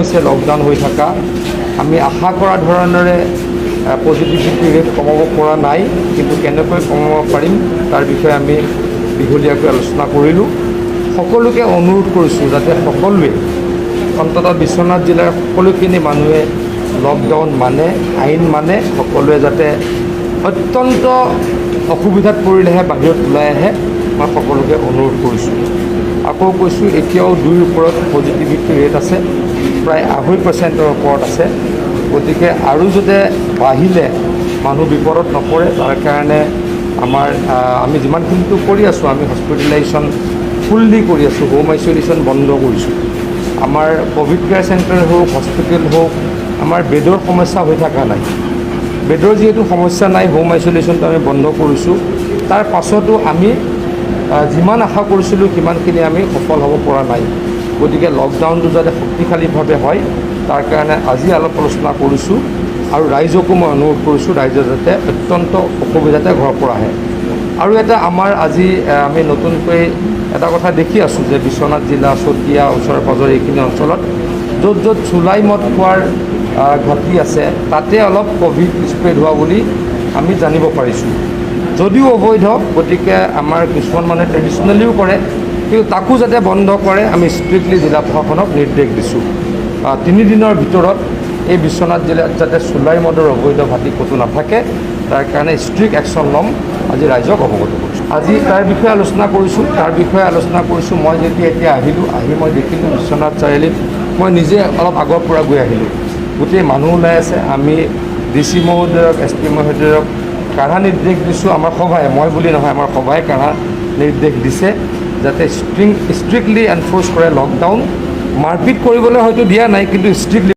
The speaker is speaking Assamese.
হৈছে লকডাউন হৈ থকা। আমি আশা কৰা ধৰণেৰে পজিটিভিটি ৰেট কমাব পৰা নাই, কিন্তু কেনেকৈ কমাব পাৰিম তাৰ বিষয়ে আমি দীঘলীয়াকৈ আলোচনা কৰিলোঁ। সকলোকে অনুৰোধ কৰিছোঁ যাতে সকলোৱে, অন্ততঃ বিশ্বনাথ জিলাৰ সকলোখিনি মানুহে লকডাউন মানে, আইন মানে, সকলোৱে যাতে অত্যন্ত অসুবিধাত পৰিলেহে বাহিৰত ওলাই আহে, মই সকলোকে অনুৰোধ কৰিছোঁ। আকৌ কৈছোঁ, এতিয়াও 2ৰ ওপৰত পজিটিভিটি ৰেট আছে, প্ৰায় 2.5%ৰ ওপৰত আছে। গতিকে আৰু যাতে বাঢ়িলে মানুহ বিপদত নপৰে, তাৰ কাৰণে আমাৰ আমি যিমানখিনিতো কৰি আছোঁ, আমি হস্পিটেলাইজেশ্যন ফুল্লি কৰি আছোঁ, হোম আইচলেশ্যন বন্ধ কৰিছোঁ। আমাৰ ক'ভিড কেয়াৰ চেণ্টাৰ হওক, হস্পিটেল হওক, আমাৰ বেডৰ সমস্যা হৈ থকা নাই। বেডৰ যিহেতু সমস্যা নাই, হোম আইচলেশ্যনটো আমি বন্ধ কৰিছোঁ। তাৰ পাছতো আমি যিমান আশা কৰিছিলোঁ সিমানখিনি আমি সফল হ'ব পৰা নাই। গতিকে লকডাউনটো যাতে শক্তিশালীভাৱে হয়, তাৰ কাৰণে আজি অলপ আলোচনা কৰিছোঁ আৰু ৰাইজকো মই অনুৰোধ কৰিছোঁ, ৰাইজে যাতে অত্যন্ত অসুবিধাতে ঘৰৰ পৰা আহে। আৰু এটা আমাৰ আজি আমি নতুনকৈ এটা কথা দেখি আছোঁ যে বিশ্বনাথ জিলা, চতিয়া, ওচৰে পাঁজৰে এইখিনি অঞ্চলত য'ত য'ত চুলাই মদ খোৱাৰ ঘাটি আছে, তাতে অলপ ক'ভিড স্প্ৰেড হোৱা বুলি আমি জানিব পাৰিছোঁ। যদিও অবৈধ, গতিকে আমাৰ কিছুমান মানুহে ট্ৰেডিশ্যনেলিও কৰে, কিন্তু তাকো যাতে বন্ধ কৰে, আমি ষ্ট্ৰিক্টলি জিলা প্ৰশাসনক নিৰ্দেশ দিছোঁ। 3 দিনৰ ভিতৰত এই বিশ্বনাথ জিলাত যাতে চুলাই মদৰ অবৈধ ভাটি ক'তো নাথাকে, তাৰ কাৰণে ষ্ট্ৰিক্ট একশ্যন ল'ম, আজি ৰাইজক অৱগত কৰিছোঁ। আজি তাৰ বিষয়ে আলোচনা কৰিছোঁ, তাৰ বিষয়ে আলোচনা কৰিছোঁ। মই যেতিয়া এতিয়া আহিলোঁ, আহি মই দেখিলোঁ বিশ্বনাথ চাৰিআলিত, মই নিজে অলপ আগৰ পৰা গৈ আহিলোঁ, গোটেই মানুহ ওলাই আছে। আমি ডি চি মহোদয়ক, এছ পি মহোদয়ক কাঢ়া নিৰ্দেশ দিছোঁ। আমাৰ সভাই, মই বুলি নহয়, আমাৰ সভাই কাঢ়া নিৰ্দেশ দিছে যাতে ষ্ট্ৰিক্টলি এনফ'ৰ্চ কৰে লকডাউন। মাৰপিট কৰিবলৈ হয়তো দিয়া নাই, কিন্তু ষ্ট্ৰিক্টলি